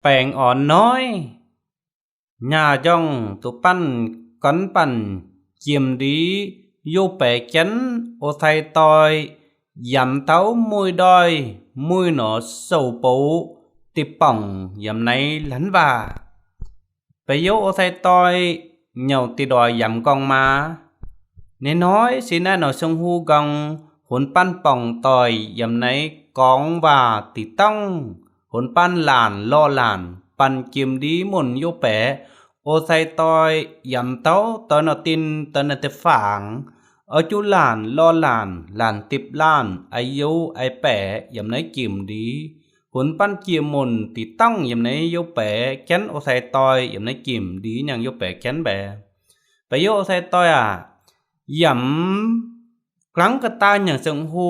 baengh orn noiv, nyaah njorngh duqv banh gornv banh jiem ndiev youh baeqc janv o sai doi, yamc tauv muic ndoih muic norqc sou-boux, dipc borngc yamc naaiv lanv waac. Baeqc youh o sai doi nyauc dih ndoih yamc nqorngv maa. Ninh noiv se naaiv norqc song hu nqorngv, hunx banh borngc doic yamc naaiv gorngv waac dih dorngv, hunx banh laanc lorh laanc banh jiem ndiev munc youh baeqc o sai doi, yamc tauv doix norqc din doix norqc deix fangx, oix juqv laanc lorh laanc, laanc dipc laanh, a'youv a'baeqc yamc naaiv jiem ndiev, hunx banh jiem munc dih dorngv yamc naaiv youh baeqc janv o sai doi yamc naaiv jiem ndiev nyangh youh baeqc janv mbaeqc. Baeqc youh o sai doi aac, yamc glangv ga'daaih nyangc seng hu,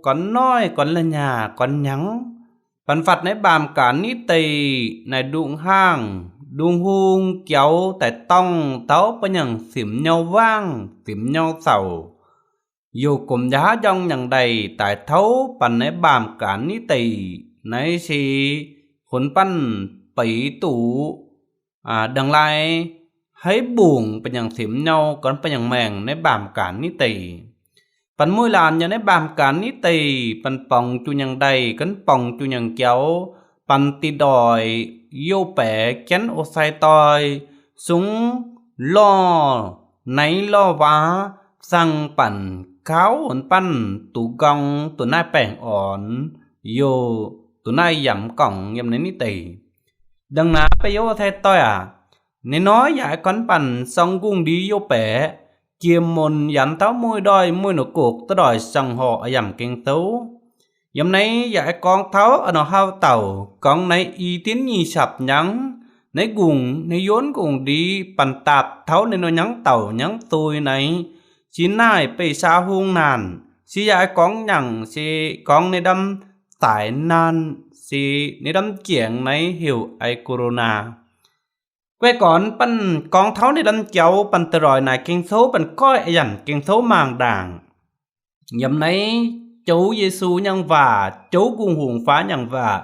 gornv noiv, gornv la'nyaah, gornv hnyangx, banh fatv naaiv mbaamh gaanv nitv deic naaic ndungh haangh, ndungh hung jaux daaih dorngh taux ba'nyangc simx nyouv wangv, simx nyouv caux, youh gomx njaaux njorngh nyangc ndaih daaih taux banh naaiv mbaamh gaanv nitv deic. Naaiv se hunx banh beiz duqv ndongc lai haiv mbungc ba'nyangc simx nyouv gornv ba'nyangc maengc naaiv mbaamh gaanv nitv deic. Banh muic laanh nyei naaiv mbaamh gaanv nitv deic, banh borngz juqc nyangc ndaih gornv borngz juqc nyangc jaux, banh dih ndoih youh baeqc janv o sai doi, sungx lorh naaiv lorh waac, zangh banh gauv hunx banh duqv nqorngv duqv naaiv baengh orn, youh duqv naaiv yamc nqorngv yiem naaiv nitv deic. Ndongc naaiv baeqc youh o sai doi aac, ninh noiv yaac aengx gornv banh sorng ngungh ndiev youh baeqc, jiem munc yamc tauv muic ndoih muic norqc gokc duqv ndoih sorng horc a'yamc gengh souv. Yiem naaiv yaac aengx gorngv taux a'norqc haav dauh gorngv naaiv i dienv nyic sapc hnyangx, naaiv ngungh naaiv yuonv ngungh ndiev banh daapc taux ninh nor hnyangx dauh hnyangx dui naaiv, se naaiv beih saa hung naanc, se yaac aengx gorngv nyangc se gorngv naaiv ndamv daaix naanc, se naaiv ndamv jangx naaiv heuc ai corona. Guei gornv banh gorngv taux naaiv ndamv jaux banh da'ndoih naaic gengh souv banh goiv a'yamc gengh souv maangh ndaangc. Yiem naaiv Ziouv Yesu nyangv waac, Ziouv Kungx-Hungh faav nyangv waac,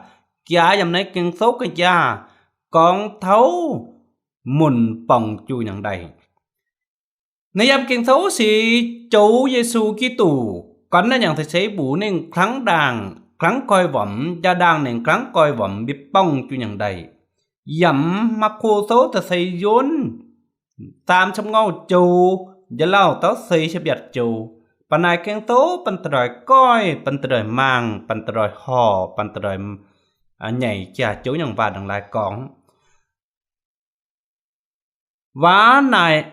jaax yiem naaiv gengh souv ga'jaav gorngv taux munc borngz juqc nyangc ndaih. Naaiv yiem gengh souv se Ziouv Yesu Giduc gorngv naaiv nyangc da'seix mbuox ninh kangv ndaangc, kangv goiv womx, jaa-ndaangc ninh kangv goiv womx mbiv borngz juqc nyangc ndaih. Yiem Maako souv da'seix yuonv, saam camv ngouh joux, njang lauh daav seix camv biatc joux, banh naaic gengh souv banh da'ndoih goiv, banh da'ndoih maangh, banh da'ndoih horc, banh da'ndoih nyeic jaax Ziouv nyangv waac ndongc lai gorngv. Waac naaic,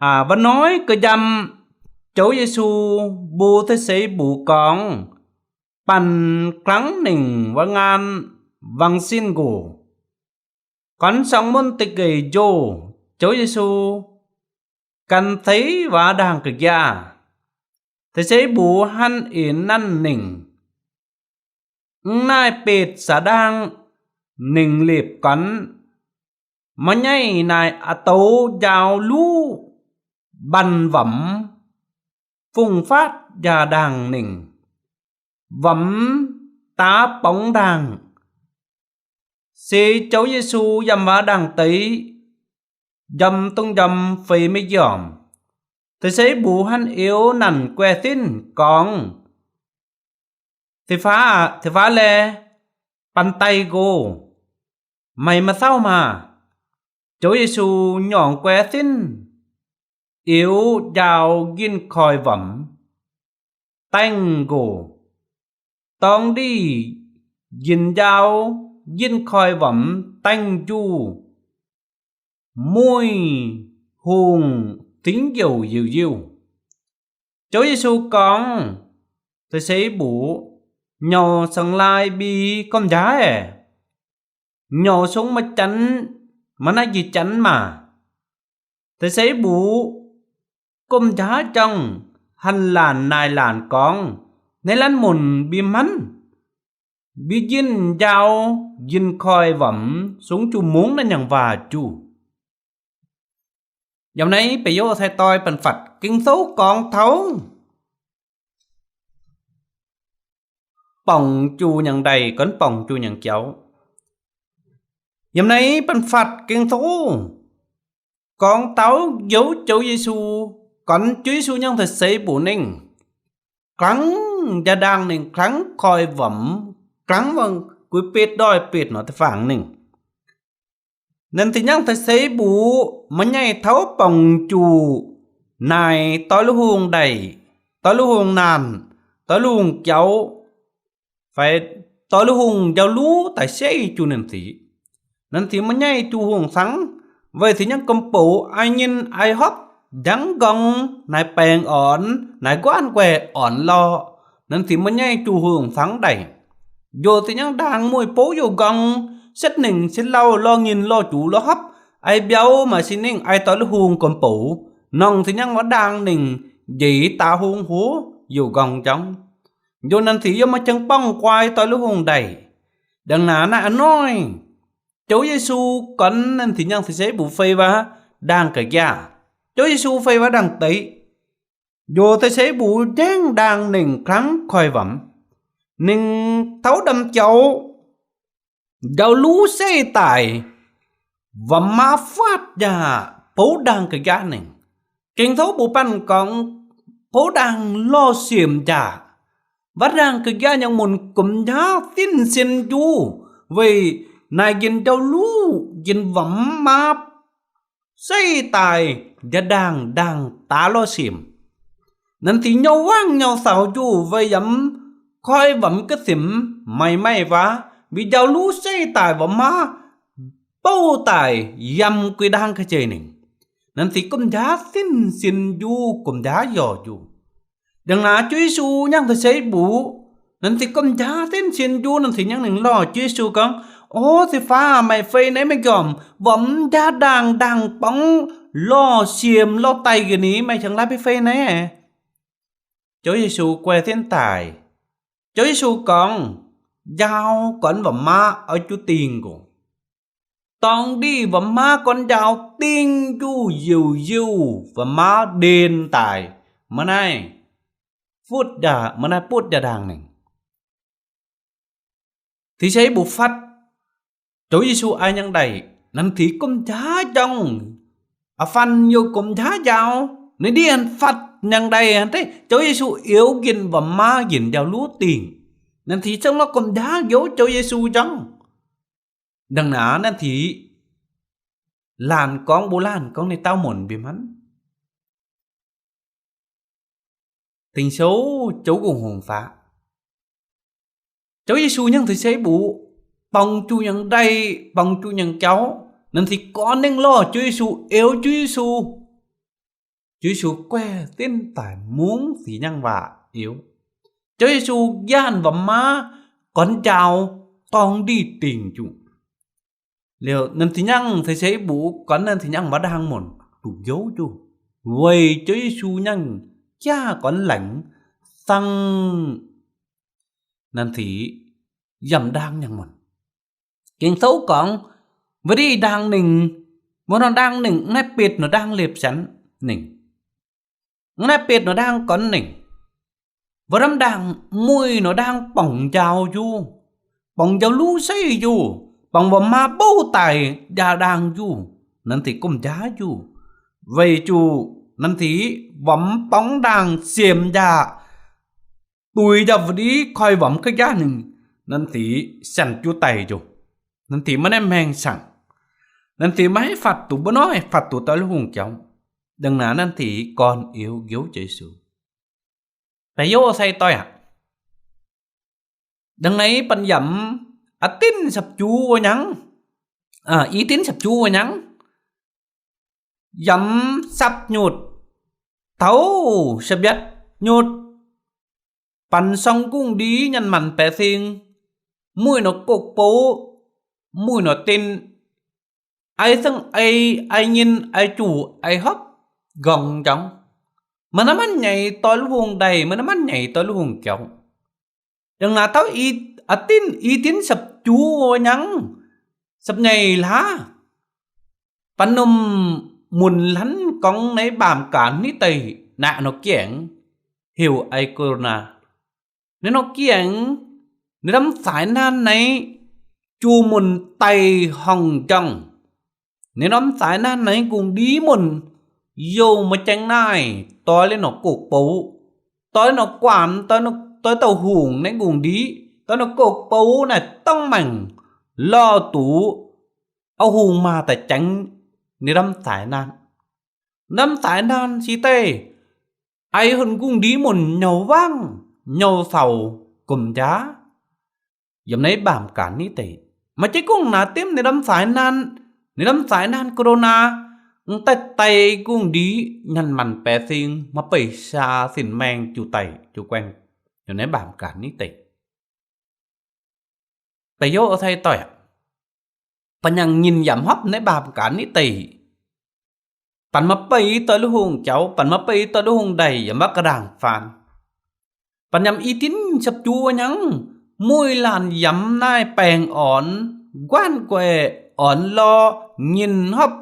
waac noiv ga'njamv Ziouv Yesu mbuox da'seix mbuox gorngv, banh glangv ningc wuov ngaan wangc sin nqox, gornv sorng munv da'geix njoh, Ziouv Yesu gan zeiv waac ndaangh ga'jaav. Da'seix mbuox hanv inx nanv ningc, mv naaiv betv saax ndaangh ningc liepc gornv, maiv nyaiv naaic a'doux njaaux luv banh womx, fungx faatv jaa-ndaangh ningc, womx daav bongx ndaangh. Se Ziouv Yesu yiem waac ndaangh deix, njormh dongh njormh feix maiv njormh. Da'seix mbuox hanv eux nanc guaix sinv gorngv, Seix faaux, seix faaux laeh, banh daaih nqox, meih maiv sauv maah! Ziouv Yesu nyorngc guaix sinv, eux njaaux njinh koiv-womx, daengh nqox, dorng ndih njinc njaaux njinh koiv-womx daengh njuh, muic hungh singx youc yiuc yiuh. Ziouv Yesu gorngv, da'seix mbuox, Nyouc saeng-laai mbi gormx-njaaix, nyouc sung maaih janx, maaih naaiv njiec janx maah! Da'seix mbuox gormx-njaaix jangx hanc laanc naaic laanc gorngv, Naaiv laanh munc mbi hmanv, mbi njinh njaaux njinh koiv-womx sungx juqc mungv naaiv nyangc waac juh. Yiem naaiv baeqc youh sai-doix banh fatv Ging-Sou gorngv taux borngz juqc nyangc ndaih gorngv borngz juqc nyangc jaux. Yiem naaiv banh fatv Ging-Sou gorngv taux njoux Ziouv Yesu, gorngv Ziouv Yesu nyangv taux seix mbuoqc ninh, kangv njaa-ndaangc ninh, kangv koi womx, kangv guix betv ndoih betv nor da'faanh ninh. Ninh ziouc nyangv taux seix mbuoqc, maiv nyaiv taux borngc juqc naaic doix lu hungh ndeic, doix lu hungh naanh, doix lu hungh jauv, fai doix lu hungh njau-luv daaih seiv juqc ninh zic. Ninh zic maiv nyaiv juqc hungh cangv, weic ziouc nyangv gomh bouc, ai nyinh ai hopv, njangv nqorngv, naaic baengc ornx, naaic nquaatv nquaih ornx lorh. Ninh zic maiv nyaiv juqc hungh cangv ndeic. Njoux ziouc nyangv ndaangc mueiz bouv youh nqorngv, setv ningc setv lauh, lorh nyinh lorh juqc lorh hopv, ai mbiauv maaih sin ningh, ai doix lu hungh gomh bouc, nongc ziouc nyangv wuov ndaangc ningc njiec daaih hungh hoc youh nqorngv njorngv. Njoux ninh zic yiem maaih jangx borngv guai doix lu hungh ndeic. Ndongc naaiv naaiv a'noih, Ziouv Yesu gorngv ninh zic nyangv taux seix mbuoqc fei waac ndaangh ga'nqaaiv. Ziouv Yesu fei waac ndaangh deix. Njoux taux seix mbuoqc njengv ndaangc ningc kangv koi womx. Ninh taux ndamv jauv, njau-luv seiv daaih, womx maa faatv njaah bouv ndaangh ga'nqaaiv ningc. Ging-Sou mbuox banh gorngv bouv ndaangc lorh siemc njaah, waatv ndaangc ga'nqaaiv nyangv munc gomx njaaux sin-sin njuov, weic naaic njien njau-luv njien womx maa seiv daaih, njaa-ndaangc ndaangc daaih lorh siemc. Ninh zic nyou wangv nyou saux njuov weic yaac koi womx ga'simx maaih maaih waac, mbuo njau-luv seiv daaih womx maa bouv daaih yiem guix ndaangc ga'jeiv ningc. Ninh zic gomx njaaux sin-sin njuov, gomx njaaux yorc njuov. Ndongc naaiv Ziouv Yesu nyangv taux seix mbuoqc, ninh zic gomx njaaux sin-sin njuov, ninh zic nyangv ningc lorh Ziouv Yesu gorngv, O Ziouv Faah, meih fei naaiv meih njormh, womx njaa-ndaangc ndaangc borngz lorh siemc lorh daic ga'ni, meih qiemx laaih beiv fei naaiv? Ziouv Yesu guai sin daaih. Ziouv Yesu gorngv, Njaaux gornx womx maa oix juv dingh nqox. Dorngx ndih womx maa gornx njaaux dingh njuov, yiuc yiuv womx maa ndenx daaih, maiv naaiv futv, maiv naaiv butv njaa-ndaangc ningc. Taux seix mbuoqc fatv, Ziouv Yesu ai nyangv ndaic, ninh zic gomx njaaux njorngh, a'fanh youh gomx njaaux njaaux, ninh ndiev fatv nyangv ndaic, Ziouv Yesu oix nqinx womx maa nqinx njaaux-luv dingh. Ninh zic zungv lorz gomx njaaux njoux Ziouv Yesu njorngh. Ndongc naaiv ninh zic laanh gorngv mbuo laanh gorngv ninh dauh muonc mbienv manv. Dingc siou zouv gong hungx faqv. Ziouv Yesu nyangv taux seix mbuoqc, borngz juqv nyangv ndaic, borngz juqv nyangv jauv, ninh zic gorn nengh lorh Ziouv Yesu, oix Ziouv Yesu. Ziouv Yesu guaih dinv daic mungv sic nyangv waac oix. Ziouv Yesu njaanh womx maa gornx njaaux, dorngx ndih dingc juqv. Liuz ninh zic nyangv taux seix mbuoqc gornx ninh zic nyangv mba'ndaang-muonc duqv njoux juqv, weic Ziouv Yesu nyangv jaav gornx laengz cang ninh zic yiem ndaang nyangv muonc. Ging-Sou gorngv, wuov ndih ndaang ningc, wuov norm ndaang ningc, naaiv betv norm ndaang liepc sienx ningc, naaiv betv norm ndaang gornx ningc, wuov norm ndaang, muic norm ndaang borngz njaaux njuov, borngz njaaux-luv seiv njuov, borngz womx maa bouv daic njaa-ndaang njuov, naaiv zic gomx njaaux njuov. Weic zuqc naaiv zic womx borngz ndaang siemx njaah, duix njaaux wuov ndih koi womx ga'jaav ningc, naaiv zic sienx juov daic njuov. Naaiv zic maiv naaiv maengx saangc. Naaiv zic maiv fatv duqv mbuo noiv, fatv duqv doix-lu-hungh jauv. Dongh naaiv naaiv zic gorn oix njoux Yesu. Da'yietv se doic aqv. Dongh naaiv banh yaac a'dinv sapv-juv wuov nyangv, i dinv sapv-juv wuov nyangv, yaac sapv-nyutc taux sapv-yietv nyutc, Banh Sorng Gungv Ndie nyanh maanc baeqc sing, muic nor gokv bou, muic nor din, ai zengv ei, ai nyinh, ai juqc, ai hopv, nqorngv njorngv. Maaih naaiv manv nyeic doix-lu-hungh ndeic, maaih naaiv manv nyeic doix-lu-hungh jauv. Dongh naaiv taux i, a'dinv, i dinv sapv-juv wuov nyangv, sapv-nyeic hlaax, banh norm munc hlanv gorngv naaiv baamh gaanv nitv daaih naaiv norm jiex aengx heuc Corona. Naaiv norm jiex aengx, naaiv norm saaix naanv naaiv, juv-muonh daih horngh njorngh. Ninh norm saaix naanv naaiv gong-ndiev muonh youh maiv jangx naaiv, doix leiz norqc gokv bou, doix leiz norqc guanh, doix dauh hungh naaiv gong-ndiev, doix norqc gokv bou naaiv dongh maengc lorh duqv auv hungh maah daaih jangx ninh norm saaix naanv. Norm saaix naanv si daaih aix hunh gong-ndiev muonh nyouv wangv nyouv faaux gomh njaaux yiem naaiv mbaamh gaanv nitv deic. Maaih jienv gong-naaz dimv ninh norm saaix naanv, ninh norm saaix naanv corona, m'daaih daix gong-ndiev nyanc maanc baeqc sing, maaih beic saa sin maeng juv daic juv guaengv yiem naaiv mbaamh gaanv nitv deic. Da'yietv, o sai doic, ba'nyanc nyinh yaac hopv naaiv mbaamh gaanv nitv deic. Baac maaih beic doix lui hungh jauv, baac maaih beic doix lui hungh ndaic yaac maiv ga'ndaangc faan. Baac yaac i dinv sapv juv nyangv, mueiz laanh yaac naaiv baengh orn, guaanv guaix orn lorh nyinh hopv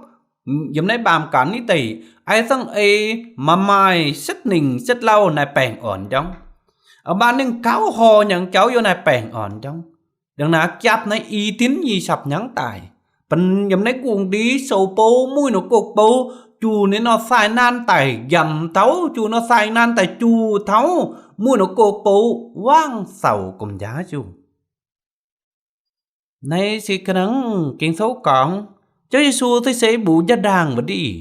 yiem naaiv mbaamh gaanv nitv deic. Aaix zangv ei maaih maaih setv ningc setv lauh naaiv baengh orn njorngv. Aa, baac ninh gauh horh nyangc jauv yiem naaiv baengh orn njorngv. Dangh naaiv japv naaiv i dinv nyei sapv nyangv daaih, baac yiem naaiv gong-ndiev sou bou, muiz norqc gokv bou, juv ninh norm saaix naanv daic njiamc taux, juv norm saaix naanv daic juv taux, muiz norqc gokv bou wangv faaux gomh njaaux juv. Naaiv se ga'nangv Ging-Sou gorngv, Ziouv Yesu se seix mbuc njang ndaangh wuov ndiev.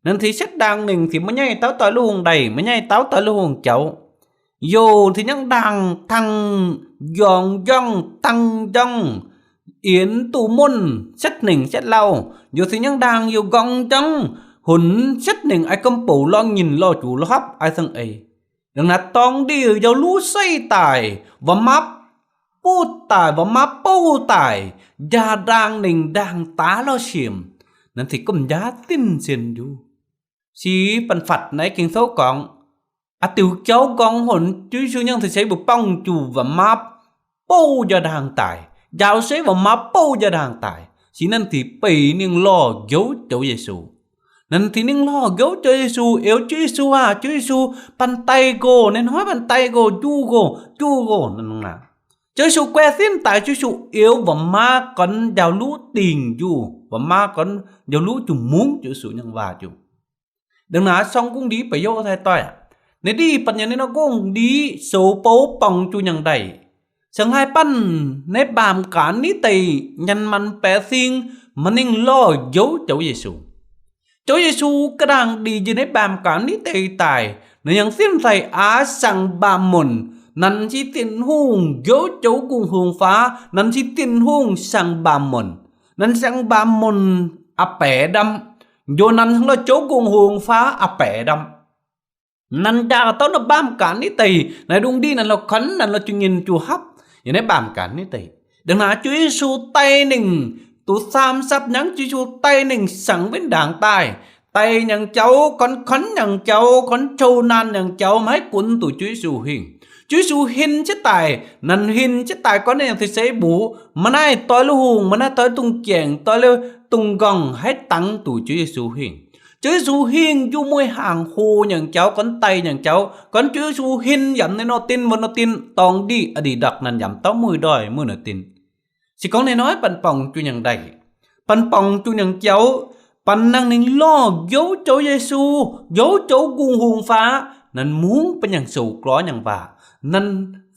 Ninh se setv ndaangh ningc, se maiv nyaiv dauh doix lui hungh ndaic, maiv nyaiv dauh doix lui hungh jauv. Youh se nyangv ndaangh tangh nqorngv njorngh, tangh njorngh, yienx duqv muonh setv ningc setv lauh. Youh se nyangv ndaangh youh nqorngv njorngh, hunx setv ningc, aaix gomh bouc lorh nyinh lorh juv lorh hopv aaix zangv ei. Dangh naaiv dorngx ndiev njaaux luv seiv daaih, waac maapv buv daaih, waac maapv bouv daaih, njang ndaangh ningc ndaangh daav lorh siemc. Naaiv se gomh njaaux zinh nzien njuov. Se banh fatv naaiv Ging-Sou gorngv, aa, diuc jauv nqorngv hunx, Ziouv Yesu nyangv se seix mbuc borngv juv waac maapv bouv njang ndaangh daic, njaaux seiv waac maapv bouv njang ndaangh daic. Se naaiv se beic ninh lorh njoux Ziouv Yesu. Naaiv se ninh lorh njoux Ziouv Yesu, oix Ziouv Yesu aah, Ziouv Yesu, banh daic nqox, ninh hnoi banh daic nqox, juv nqox, juv nqox naaiv. Ziouv Yesu guaix sin daaih, Ziouv Yesu oix waac maapv gornv njaaux luv dingc juv, waac maapv gornv njaaux luv juv mungv Ziouv Yesu nyangv waac juv. Dangh naaiv sorng gong-ndiev ba'youz sai doic aac, naaiv ndiev banh yaac ninh nor gong-ndiev soux bou borngz juv nyangc ndaic, se haih banh naaiv mbaamh gaanv nitv deic nyanc maanc baeqc sing, maaih ninh lorh njoux Ziouv Yesu. Ziouv Yesu ga'ndaangc ndiev njiec naaiv mbaamh gaanv nitv deic daaih, ninh yangh sin sai aav saangx mbaamh munc. Naaiv se Tin-Hungh njoux joux gungh hungh faav, naaiv se Tin-Hungh saangx mbaamh munc. Naaiv saangx mbaamh munc a'baeqc ndamv, njoux naaiv lorh joux gungh hungh faav a'baeqc ndamv. Naaiv njaaux dauh naaiv mbaamh gaanv nitv deic, naaiv ndongc ndiev naaiv lorh kuonx, naaiv lorh juv nyinh juv hapv yiem naaiv mbaamh gaanv nitv deic. Dangh naaiv Ziouv Yesu daaih ninh, duqv saam sapv nyangv Ziouv Yesu daaih ninh saangx win ndaangc daaih, daic nyangc jauv, gornv kuonx nyangc jauv, gornv cou naanh nyangc jauv, maiv gunv duqv Ziouv Yesu hingh. Ziouv Yesu hin jienv daaih, naaiv hin jienv daaih gorngv ninh yangh se seix mbuc, maaih naaiv doix lui hungh, maaih naaiv doix dungz jaengc, doix lui dungz nqorngv haih dangx duqv Ziouv Yesu hingh. Ziouv Yesu hingh njuov mueiz hnaangx hlo nyangc jauv, gornv daic nyangc jauv, gorngv Ziouv Yesu hin yaac ninh nor din, mbuo nor din, dorngx ndiev a'dih ndorqc naaiv yaac dauh mueiz ndoih mueiz nor din. Se gorngv naaiv hnoi banh borngz juv nyangc ndaic, banh borngz juv nyangc jauv, banh nangh ninh lorh njoux Ziouv Yesu, njoux joux gungh hungh faav, naaiv mungv banh nyangc soux glorv nyangc waac, naaiv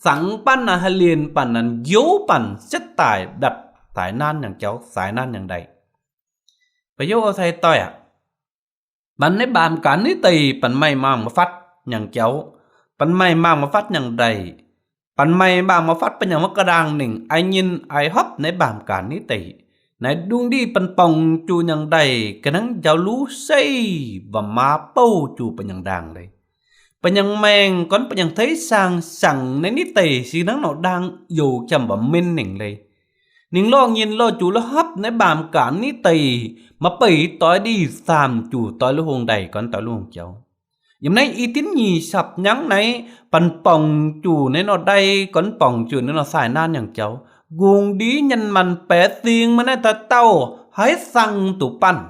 saangx banh naaiv, haaix lienh banh naaiv, njoux banh setv daaih mbatc saaix naanv nyangc jauv, saaix naanv nyangc ndaic. Ba'youz sai doic aac, banh naaiv mbaamh gaanv nitv deic banh maaih mbaamh ma'fatv nyangc jauv, banh maaih mbaamh ma'fatv nyangc ndaic, banh maaih mbaamh ma'fatv banh nyangc maiv ga'ndaangc ningc, a'nyinh a'hopv naaiv mbaamh gaanv nitv deic. Naaiv ndongc ndiev banh borngz juv nyangc ndaic ga'hnangv njaaux luv seiv waac maapv bouv juv banh nyangc ndaangc leiz. Banh nyangc maengh gorngv banh nyangc teiv saang saangx naaiv nitv deic se hnangv nor ndaangc youz jangx waac min ningc leiz. Ninh lorh nyinh lorh juv lorh hopv naaiv mbaamh gaanv nitv deic, maaih beic doix ndiev saamv juv doix lui hungh ndaic gorngv doix lui hungh jauv. Yiem naaiv i dinv nyic sapv nyangv naaiv, banh borngz juv naaiv nor ndaic gorngv borngz juv naaiv nor saaix naanv nyangc jauv, gungx ndiev nyanc maanc baeqc sing, maaih naaiv dauh dauh haih saangx duqv banh.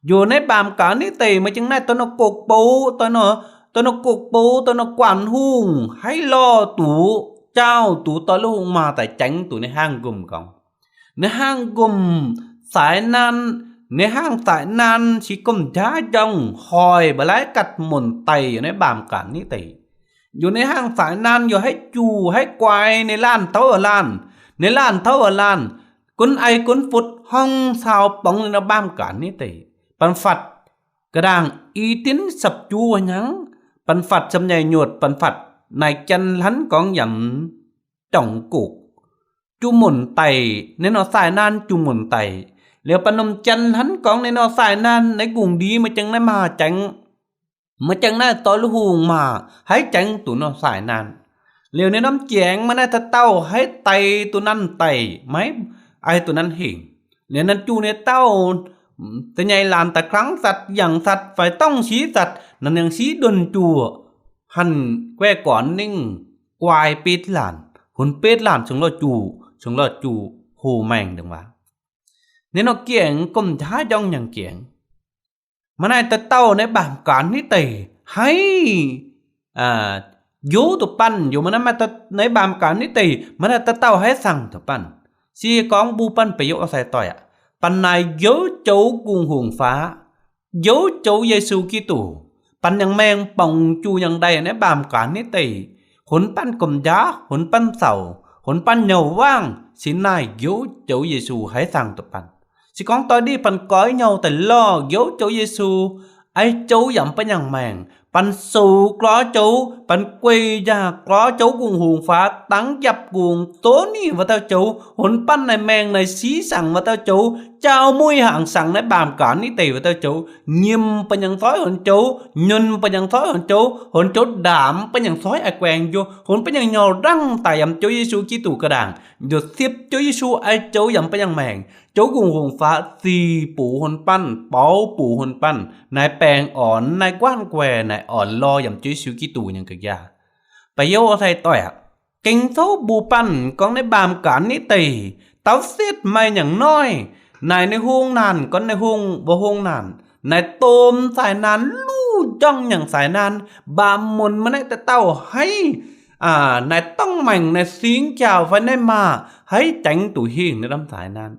Njoux naaiv mbaamh gaanv nitv deic maaih jangx naaiv doix nor gokv bou, doix nor, doix nor gokv bou, doix nor guanh hungh haih lorh duqv, jaauv duqv doix lui hungh maah daic jangx duqv ninh hnangv nqumh nqorngv. Ninh hnangv gomh saaix naan, ninh hnangv saaix naan se gomh jaav njorngh hoic mba'laiv gatv munc daic yiem naaiv mbaamh gaanv nitv deic. Yiem naaiv hnangv saaix naan yaac haiz juc haiz guaix ninh laanh tov laanh, ninh laanh tov laanh, gunv ai gunv futv horngh caux borngz ninh nor mbaamh gaanv nitv deic. Banh fatv ga'ndaangc i dinv sapv juv hnyangx, banh fatv camv nyei nyuotc, banh fatv naaic janx hlanh gorngv yaac dorngc gokc juv munc daic, ninh nor saaix naan juv munc daic. Liuz banh norm janx hlanh gorngv ninh nor saaix naan naaiv gungx ndiev maaih jangx naaiv maah, jangx maaih jangx naaiv doix lu hungh maah, haiz jangx duqv nor saaix naan. Liuz ninh norm janx maaih naaiv dauh dauh haiz daic duqv nanv daic, maiv ai duqv nanv hingh. Liuz nanv juv ninh dauh da'nyeic laanh daaih kangv satv, yangh satv fai dorngv siqv satv, nanv yangh siqv nduonh juoh, hanc guaix gorn ningv guaix betv laanh, hunv betv laanh cingx lorz juh, cingx lorz juh hoc maengh ndongc waac. Ninh nor giengx gomh jaav njorngh nyangc giengx. Maaih naaiv dauh dauh naaiv mbaamh gaanv nitv deic haiz njoux duqv banh, yaac maaih naaiv, naaiv mbaamh gaanv nitv deic maaih naaiv dauh dauh haiz cangx duqv banh. Se gorngv mbuo banh ba'youz sai doic aqv, banh naaic njoux joux Gungh Hungh Faatv, njoux joux Yesu Giduc, banh nyangx maengh borngz juh nyangc ndaih naaiv mbaamh gaanv nitv deic, hunv banh gomh jaav, hunv banh caux, hunv banh nyouc wangv, se naaic njoux joux Yesu haiz cangx duqv banh. Se gorngv doix ndiev banh goix nyouh daaih lorh njoux joux Yesu, ai joux yaac banh nyangx maengh, banh sou gloi joux, banh guei njaah gloi joux Gungh Hungh Faatv, dangv japv gungx zoux ninh wuov dauh joux, hunv banh naaic maengh naaic siqv saangc wuov dauh joux, jaau muih hnaangx saangc naaiv mbaamh gaanv nitv deic wuov dauh joux, nyiemc banh nyangx soiv hunv joux, nyunc banh nyangx soiv hunv joux, hunv joux ndaamv banh nyangx soiv ai guaengx njuov, hunv banh nyangx nyouh ndangv daic yaac joux Yesu Giduc ga'ndaangc, nduov sipv joux Yesu ai joux yaac banh nyangx maengh, joux Gungh Hungh Faatv zic bungx hunv banh, baaux bungx hunv banh, naaiv baengh orn, naaiv guanh guaix naaic orn lorh yaac joux Yesu Giduc nyei ga'njaa. Ba'youz sai doic aqv, Ging-Sou mbuox banh gorngv naaiv mbaamh gaanv nitv deic, taux setv maaih nyangc noic, naaic ninh hungh naanc, gorngv ninh hungh, mbuo hungh naanc, naaic domh saaix naan, luv njorngh nyangc saaix naan, mbaamh munc maaih naaiv dauh dauh haiz, naaic dorngv maengc, naaic singx jaax fai naaiv maah, haiz jangx duqv hingh naaiv norm saaix naan.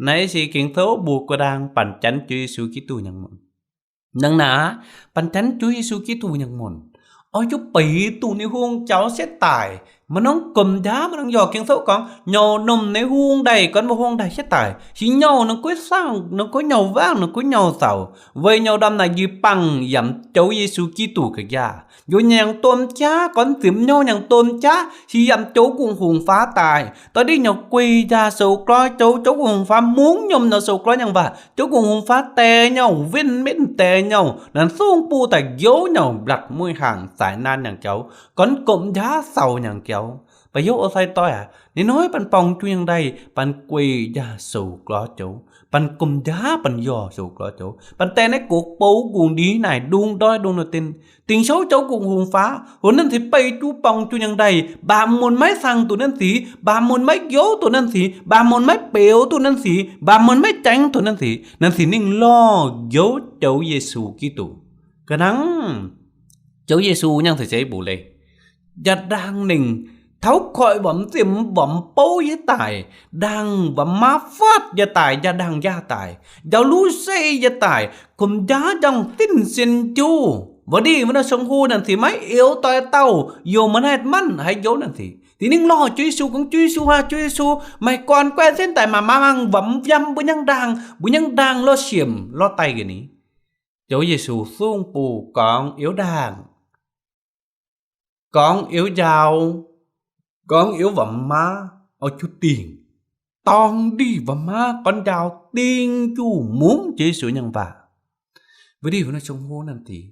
Naaiv se Ging-Sou mbuox ga'ndaangc banh janx joux Yesu Giduc nyei munc. Hnangv naaic, banh janx joux Yesu Giduc nyei munc, oix zuqc beiz duqv ninh hungh jaux setv daic. Maaih norm gomh njaaux, maaih norm yorc Ging-Sou gorngv, nyouh nomh ninh hungh ndaih, gorngv mbuo hungh ndaih setv daic, se nyouh ninh guov saangv, ninh guov nyouh wangv, ninh guov nyouh caux, weic nyouh ndorm naaic njiec bangc yaac joux Yesu Giduc ga'njaa. Njoux nyangx domh jaav, gorngv zimx nyouh nyangx domh jaav, se yaac joux Gungh Hungh Faatv daaih. Doix ndiev nyouh guei njaah sou gloi joux, joux Gungh Hungh Faatv mungv nyiemc nyouh sou gloi nyangc waac, joux Gungh Hungh Faatv deix nyouh, winh mbenv deix nyouh, nanv sungv buv daaih njoux nyouh, mblatc mueiz hnaangx saaix naan nyangc jaux, gorngv gomh njaaux caux nyangc jaux. Ba'youz sai doic aac, ninh hnoi banh borngz juiv nyangc ndaih, banh guei njaah sou gloi joux, banh gomh njaaux, banh yorh sou gloi joux, banh deix naaiv gox bou gungx ndiev naaic ndung ndoih ndung nor din, dingc souv joux Gungh Hungh Faatv, hunv naaiv sic beiv juv borngz juiv nyangc ndaih, mbaamh munc maiv cang duqv naaiv sic, mbaamh munc maiv njoux duqv naaiv sic, mbaamh munc maiv beux duqv naaiv sic, mbaamh munc maiv jangx duqv naaiv sic, naaiv sic ninh lorh njoux joux Yesu Giduc. Ga'nangv joux Yesu nyangv ceix mbuox leiz, njang ndaangh ninh taux koiv-womx zimh womx bouv yie daic, ndaangh womx maa fatv yie daic, njang ndaangh yie daic, njaaux luv se yie daic, gomh njaaux njang sin-sin juv. Mbuo ndiev wuov norm song hu naaiv sic maiv eux doix dauh yiem naaiv manc haiz njoux naaiv sic. Dingc ninh lorh joux Yesu, gorngv joux Yesu aac, joux Yesu, meih gorn guaix sin daic maah, mangc womx yiem mbuo njang ndaangh, mbuo njang ndaangh lorh siemc lorh daic ga'ni. Joux Yesu sung buoz gorngv, Iuv ndaangh, gorngv iuv njaaux, gorngv iuv womx maa, oix zuqc dingc. Dorng ndih womx maa gorn njaaux, ding juv mungv joux Yesu nyangv waac. Mbuo ndiev wuov norm song hu naaiv sic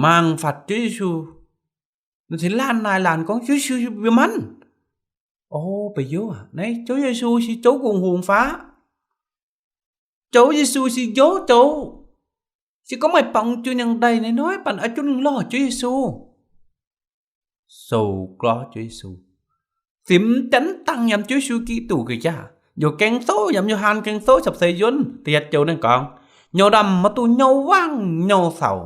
mangc fatv joux Yesu, naaiv sic laanh naaic laanh gorngv joux Yesu yiem manc. O, ba'youz aac, naaiv joux Yesu se joux Gungh Hungh Faatv. Joux Yesu se njoux joux. Se gorngv meih borngz juiv nyangv ndaih, naaiv hnoi banh oix zuqc lorh joux Yesu. Sou glov joux Yesu, simx janx dangh yaac joux Yesu Giduc ga'jaax. Yaac Ging-Sou yaac Yo^han Ging-Sou sapc seix yuonv da'yietv joux ninh gorngv, nyouh ndorm maiv dungx nyouh wangv nyouh caux,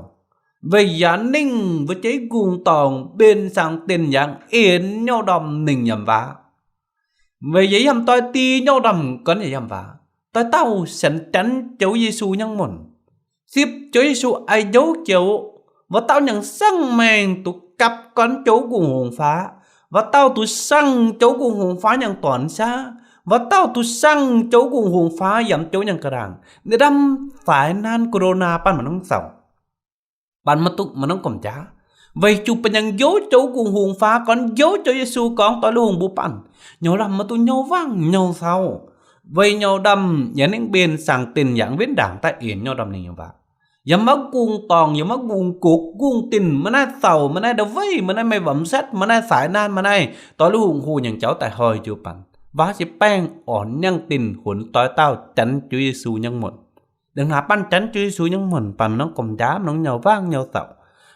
weic yaac ninh mbuo jeiv gungh dorngc mbenc saangx dinc yangh enx nyouh ndorm ninh yaac waac. Weic yie yiem doix-di nyouv ndamv gorn yaac yiem waac, doix dauh sienx janx Ziouv Yesu nyangv muonc, sipv Ziouv Yesu oix njoux Ziouv, wuov dauh nyangv sangh maengh duqv gapv gorn Ziouv Gungh Hungh Faatv, wuov dauh duqv sangh Ziouv Gungh Hungh Faatv nyangv dorn saav, wuov dauh duqv sangh Ziouv Gungh Hungh Faatv yiem Ziouv nyangv ga'ndaangc. Ninh ndamv faix naanv Corona banh maaih norm zaux, banh maaih duqv maaih norm gormx jaax, weic zuqc ba'nyangx njoux Ziouv Gungh Hungh Faatv, gorn njoux Ziouv Yesu gorngv doix lui hungh mbuo banh, nyouv ndamv maaih duqv nyouv wangv nyouv caux, weic nyouv ndamv yaac ningv mbenc saangc dinc yaac win ndaangc daaih en nyouv ndamv ninh nyei waac. Yiem maiv gungx dorngc, yiem maiv gungx gokv gungx dinc, maiv naaiv zaux, maiv naaiv ndau-weiv, maiv naaiv meih wamv setv, maiv naaiv faix naanv, maiv naaiv doix lui hungh hoh nyangc jaux daaih hnoi jiu banh, waac se baengh orn nyangv dinc hunx doix dauh janx Ziouv Yesu nyangv muonc. Da'hnangv banh janx Ziouv Yesu nyangv muonc, banh maaih norm gormx jaax, maaih norm nyouv wangv nyouv caux,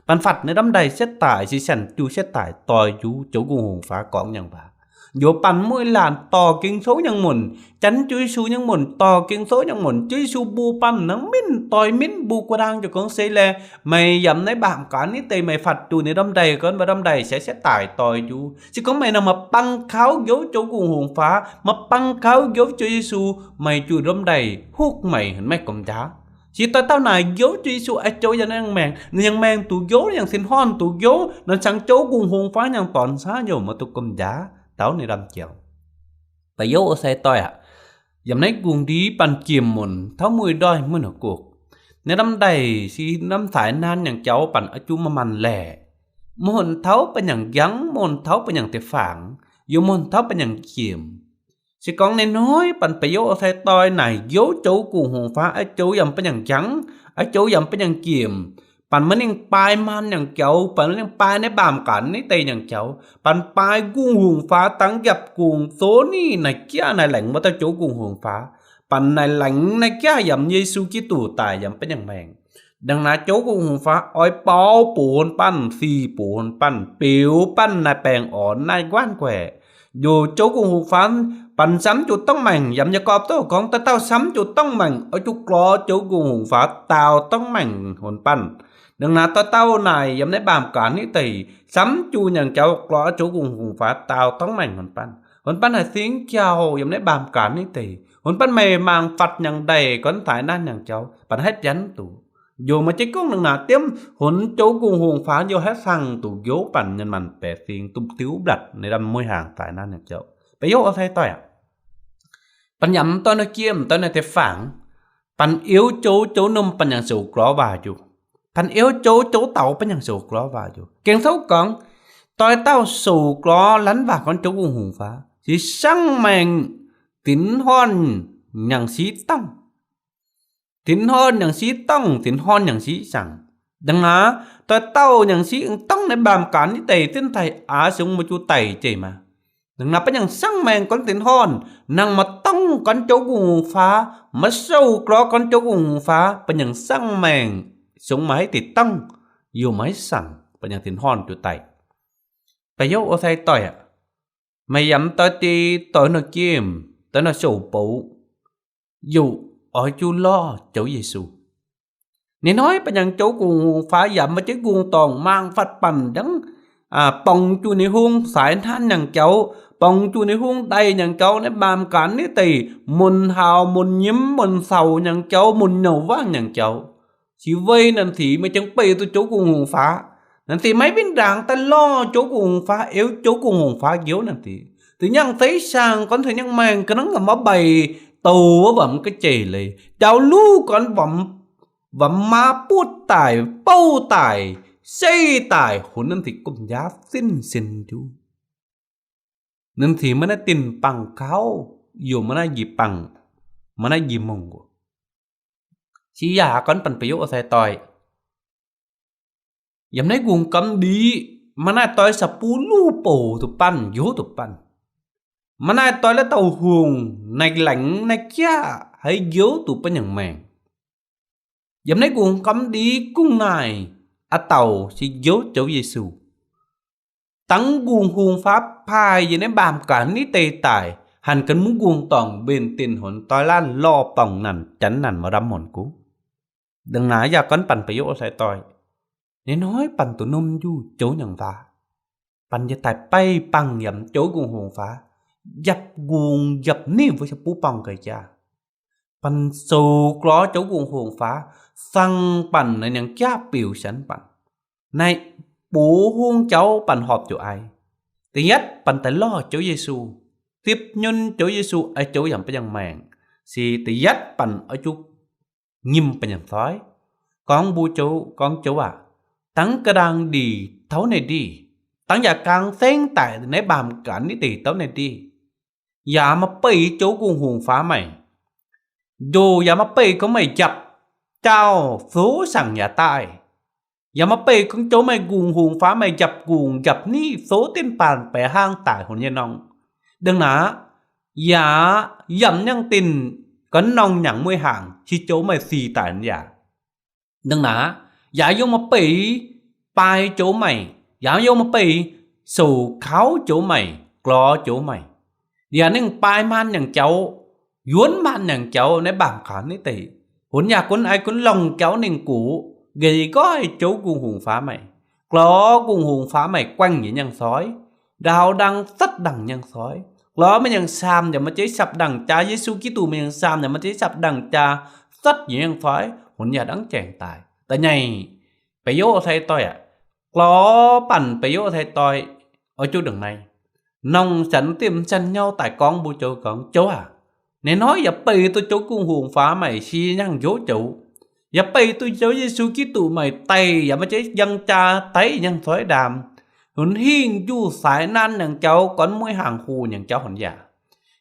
banh fatv ninh ndamv ndaih setv daaih, se sienx jiu setv daaih doix njuov Ziouv Gungh Hungh Faatv gorngv nyangv waac. Njoux banh mueiz laanh dorh Ging-Sou nyangv muonc, janx Ziouv Yesu nyangv muonc, dorh Ging-Sou nyangv muonc. Ziouv Yesu mbuox banh nangv minv doix minv mbuo guaix ndaang ziouc gorngv se laeh, meih yiem naaiv mbaamh gaanv nitv deix meih fatv jiu ninh ndamv ndaih gorngv mbuo ndamv ndaih se setv daaih doix njuov. Se gorngv meih nangh maaih bang kaux njoux Ziouv Gungh Hungh Faatv, maaih bang kaux njoux Ziouv Yesu, meih jiu ndamv ndaih huv meih, meih gormx jaax. Se doix dauh naaic njoux Ziouv Yesu oix Ziouv yiem ninh nyei maengc, ninh nyei maengc duqv njoux, ninh nyei tin-horn duqv njoux, ninh caux Ziouv Gungh Hungh Faatv nyangv dorn saav, yaac maaih duqv gormx jaax, dauh ninh ndamv jaux. Baac yie se doix aqv, yiem naaiv gungx ndiev banh jiem muonc taux mueiz ndoih mueiz hnyouv gokv, ninh ndamv ndaih se ndamv faix naanv nyangc jaux banh oix jiu maaih maanc laeqc, muonc taux ba'nyangc njangv, muonc taux ba'nyangc deic-fangx, yaac muonc taux ba'nyangc jiem. Se gorngv ninh hnoi banh baac yie se doix naaic njoux Ziouv Gungh Hungh Faatv, oix Ziouv yiem ba'nyangc njangv, oix Ziouv yiem ba'nyangc jiem, banh maiv ninh baaix maanc nyangc jaux, banh maiv ninh baaix naaiv mbaamh gaanv nitv deix nyangc jaux, banh baaix Gungh Hungh Faatv dangv njapc gungx zoux ninh naaic jaax naaic laengz wuov dauh Ziouv Gungh Hungh Faatv, banh naaic laengz naaic jaax yiem Yesu Giduc daaih yiem ba'nyangc maengc. Da'hnangv naaiv Ziouv Gungh Hungh Faatv oix baaux bun banh, sic bun banh, biux banh naaic baengh orn naaic guaanv guaeqc. Njoux Ziouv Gungh Hungh Faatv, banh samv jiu dongh maengc, yiem Yaagorpc douc gorngv da'dauh samv jiu dongh maengc oix jiu gorx Ziouv Gungh Hungh Faatv daaux dongh maengc bun banh. Da'hnangv naaiv dauh dauh naaic yiem naaiv mbaamh gaanv nitv deix samv jiu nyangc jaux gorx Ziouv Gungh Hungh Faatv daaux dongh maengc bun banh, bun banh haih singx jauh yiem naaiv mbaamh gaanv nitv deix, bun banh meih mangc fatv nyangc ndaih gorngv faix naanv nyangc jaux banh haih bianv duqv. Njoux maaih jienv gorngv da'hnangv naaiv diemv, bun Ziouv Gungh Hungh Faatv yaac haih fangx duqv njoux banh nyanc maanc baeqc fingx duqv diuv mblatc ninh ndamv mueiz hnaangx faix naanv nyangc jaux. Baac yie se doix aqv, banh yaac mv doix naaiv jiem, doix naaiv deic-fangx, banh iuv Ziouv, Ziouv ndomh banh yaac souc gorx waac njoux. Banh iuv Ziouv, Ziouv daaux banh yaac souc gorx waac njoux. Ging-Sou gorngv, doix dauh souc gorx lanv waac gorngv Ziouv Gungh Hungh Faatv se sangv maengc, tin-horn nyangc siqv dangv. Tin-horn nyangc siqv dangv, tin-horn nyangc siqv saangc. Da'hnangv naaiv doix dauh nyangc siqv dangv naaiv mbaamh gaanv nitv deix zinh daaih aqv, singx maaih jiu daic jeiv maah. Da'hnangv naaiv banh yaac sangv maengc gorngv tin-horn, nangh maaih dongh gorngv Ziouv Gungh Hungh Faatv, maiv souc gorx gorngv Ziouv Gungh Hungh Faatv, banh yaac sangv maengc, singx maaih haaix deix dangv, yaac maaih haaix saangc, banh yaac tin-horn jiu daic. Baac yie se doix aqv, meih yaac mv doix deix, doix naaiv jiem, doix naaiv souc bouc, yaac oix jiu lorh Ziouv Yesu. Ninh hnoi banh yaac Ziouv Gungh Hungh Faatv yaac maaih jienv gungx dorngc mangc fatv banh dangv, borngz jiu ninh hungh faix naanv nyangc jaux, borngz jiu ninh hungh ndaih nyangc jaux, naaiv mbaamh gaanv nitv deix, muonc haaux, muonc nyimv, muonc caux nyangc jaux, muonc nyouc wangv nyangc jaux. Se weic naaiv sic meih jangx beic duqv Ziouv Gungh Hungh Faatv. Naaiv sic maiv win ndaangc daaih lorh Ziouv Gungh Hungh Faatv, iuv Ziouv Gungh Hungh Faatv njoux naaiv sic. Da'nyangv zeiv siang gorngv tengx nyangv maengh ga'nangv maiv mbeix, douc wuov wamx ga'jeiv leiz, jaux luv gorngv wamx, wamx maa butv daic, bouv daic, sei daic, hunx naaiv sic gomh njaaux sin-sin njuov. Naaiv sic maiv naaiv dinh bangh gauv, yaac maiv naaiv njiec bangh, maiv naaiv njiec mongh oc. Se yaac gorngv banh ba'yoc sai-doix, yiem naaiv kungx gamh ndiqc, maiv naaiv doix sa buv luv bouc duqv banh, njoux duqv banh. Maiv naaiv doix la'dauh hungh naaiv laengz naaiv jaax haiz njoux duqv banh nyangc maengc. Yiem naaiv kungx gamh ndiqc kungx naaic, a'dauh se njoux Ziouv Yesu. Dangv kungx hungh faatv paaiv yiem naaiv mbaamh gaax nitv deix daaih, hanc ganh mungv kungx dorngc mbenc dinc hunx doix laanh lorh borngc nanc janx nanc maaih ndamv muonc gux. Da'naaiv yaac gorngv banh ba'yoc sai-doix, ninh hnoi banh duqv norm njuh Ziouv nyangc waac, banh yaac daaih beiv bangh yiem Ziouv kungx hungh faatv, njapc nqungc njapc ninh mbuo buv buangh ga'jaav. Banh zoux glor joux Gungh Hungh Faaux, fangx banh naaiv nyangc jaav biux sienx banh. Naaiv buv hungh jauv banh horpc zuqc ai. Da'yietv banh daaih lorh Ziouv Yesu, dipv nyunv Ziouv Yesu, ai joux yaac ba'nyangh maengc. Se da'yietv banh oix zuqc nyim ba'nyangh soiv, gorngv mbuo joux, gorngv, Joux aac, dangv ga'ndaang ndih tauv naaiv ndih, dangv yaac gaang sengv daic naaiv mbaamh gaanx nitv deix tauv naaiv ndih. Yaac maaih beih joux Gungh Hungh Faaux meih, njoh yaac maaih beih gorngv meih njapc jaauh fouv saangc yaac daaih. Yaac maaih beih gorngv joux meih Gungh Hungh Faaux meih njapc nqungc njapc nitv fouv dinv baanh baeqc hlaang daic hunx nyei norm. Dongh naaiv, yaac yaac mv nyangv dinc gorngv norm nyanc mueiz haangc, se joux meih sic daic yaac. Dongh naaiv, yaac yiem maaih beih baaix joux meih, yaac yiem maaih beih souc kauv joux meih, glor joux meih. Yaac ninh baaix maanh nyanc jauv, yuonv maanh nyanc jauv naaiv mbaamh gaanx nitv deix. Hunx yaac gunv ai gunv longc jauv ninh gox, nqec nqoi joux Gungh Hungh Faaux meih, glor Gungh Hungh Faaux meih guaengh nyei nyangv soiv, ndaauv ndaang cuotv ndaangc nyangv soiv. Glor meih nyangv saamh yaac maaih jeiv sapv ndaangc jaa, Yesu Giduc meih nyangv saamh yaac maaih jeiv sapv ndaangc jaa, cuotv nyei nyangv soiv, hunx yaac ndangv jaengc daaih. Da'nyeic, Ba'youz sai-doix aac, glor banh Ba'youz sai-doix, oix zuqc dongh naaiv, nongc zanc dimv zanc nyau daaih gorngv mbuo joux gorngv, Joux aac, naaiv hnoi yaac beih duqv joux Gungh Hungh Faaux meih si nyangv njoux joux. Yaac beih duqv Ziouv Yesu Giduc meih daic yaac maaih jeiv njang jaa daiv nyangv soiv ndaam, hunx hingh njuh saaix naanh nyangc jauv, gorn mueiz haangc hoc nyangc jauv hunx yaac.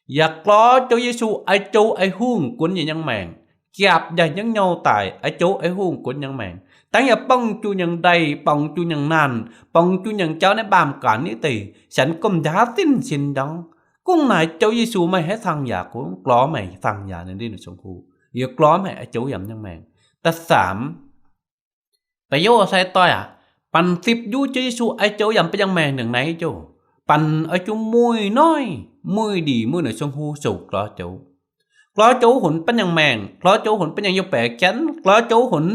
Yaac glor joux Yesu ai joux ai hungh gunv nyei nyangv maengc, japc njaih nyangv nyau daic ai joux ai hungh gunv nyangv maengc, dangv yaac borngz junh nyangc ndeic, borngz junh nyangc naanh, borngz junh nyangc jauv naaiv mbaamh gaanx nitv deix, sienx gomh njaaux zinh sin ndorngv. Gunv naaic joux Yesu meih haiz cang yaac gunv, glor meih cang yaac ninh ndin sung hu, yaac glor meih ai joux yaac nyangv maengc. Da'faam, Ba'youz sai-doix aac, banh zipv njuov joux Yesu ai joux yaac ba'nyangh maengc ndongc naaiv joux, banh oix zuqc mueiz noiv, mueiz ndih, mueiz noic sung hu souc glor joux. Glor joux hunx ba'nyangh maengc, glor joux hunx ba'nyangh yiem baeqc janv, glor joux hunx,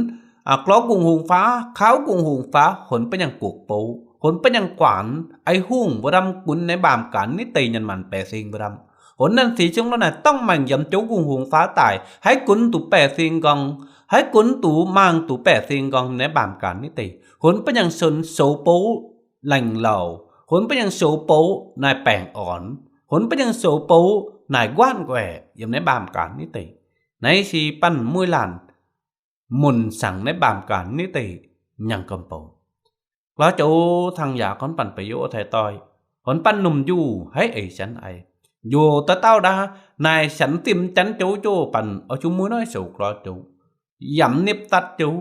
glor Gungh Hungh Faaux, kauv Gungh Hungh Faaux, hunx ba'nyangh gokv bou, hunx ba'nyangh guanx, ai hungh mbuo ndamv gunv naaiv mbaamh gaanx nitv deix nyanc maanc baeqc sing mbuo ndamv. Hunx naaiv seix zungv lorz naaic dorngv maengc yiem joux Gungh Hungh Faaux daaih, haiz gunv duqv baeqc sing nqorngv, haiz gunv duqv mangh duqv baeqc sing nqorngv naaiv mbaamh gaanx nitv deix. Hunx ba'nyangh soux bou laengc louc, hunx ba'nyangh soux bou naaic baengc ornx, hunx ba'nyangh soux bou naaic nquaatv nquaeqc yiem naaiv mbaamh gaanx nitv deix. Naaiv se banh mueiz laanh munc saangc naaiv mbaamh gaanx nitv deix nyangh gomh bou. Glor joux cang yaac gorngv banh Ba'youz sai-doix, horpc banh lomh njuh haiz eix sienx ai. Njoux dauh dauh ndav naaic sienx dimv janv joux joux banh oix zuqc mueiz noiv souc glor joux, yaac nipv datv joux,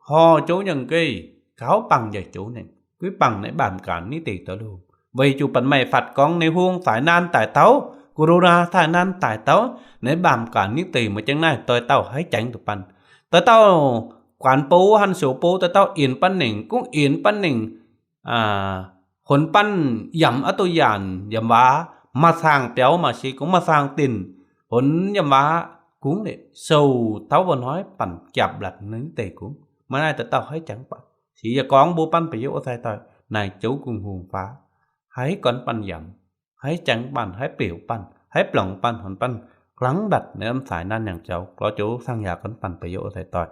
horh joux nyangc nqeiv, kauv bangc njaih joux nengc, guiv bangc naaiv mbaamh gaanx nitv deix doix-loh. Weic zuqc banh meih fatv gorngv ninh hungh faix naanh daaih taux, corona faix naanh daaih taux, naaiv mbaamh gaanx nitv deix maaih jienv naaiv doix-dauh haiz jangx duqv banh. Doix-dauh guanx bou, han soux bou, doix-dauh inx banh nengc, gunv inx banh nengc, hunx banh yamc aqv duqv yaanc yamc waac, maaih saang-biaux maaih se gunv maaih saang-dinc, hunx yamc waac gunv liuz sou taux wuov hnoi banh japv latc ninh deix gunv. Maaih naaiv doix-dauh haiz jangx banh. Se yie gorngv mbuo banh Ba'youz sai-doix naaic joux Gungh Hungh Faaux, haiz gorn banh yamc, haiz jangx banh, haiz beuc banh, haiz blongc banh, horpc banh glangv ndatc naaiv faix naanh nyangc jauv. Glor joux cang yaac gorngv banh Ba'youz sai-doix.